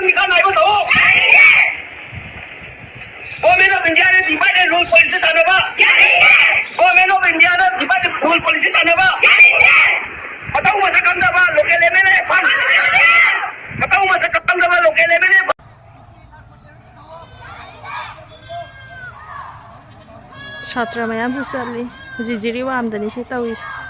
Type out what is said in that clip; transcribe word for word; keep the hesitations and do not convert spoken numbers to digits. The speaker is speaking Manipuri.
ꯃꯤꯈꯥ ꯅꯥꯏꯕ ꯇꯧꯑꯣ꯫ Government of India ꯅ divide and rule policy ꯁꯥꯟꯅꯕ꯫ Government of India ꯅ divide and rule policy ꯁꯥꯟꯅꯕ꯫ ꯃꯇꯧ ꯃꯁꯛ ꯈꯪꯗꯕ local M L A ꯐꯝ꯫ ꯃꯇꯧ ꯃꯁꯛ ꯈꯪꯗꯕ local M L A ꯐꯝ꯫ ꯁꯥꯇ꯭ꯔ ꯃꯌꯥꯝꯁꯨ ꯆꯠꯂꯤ꯫ ꯍꯧꯖꯤꯛ ꯖꯤꯔꯤꯕꯥꯝꯗꯅꯤ ꯁꯤ ꯇꯧꯔꯤꯁꯦ꯫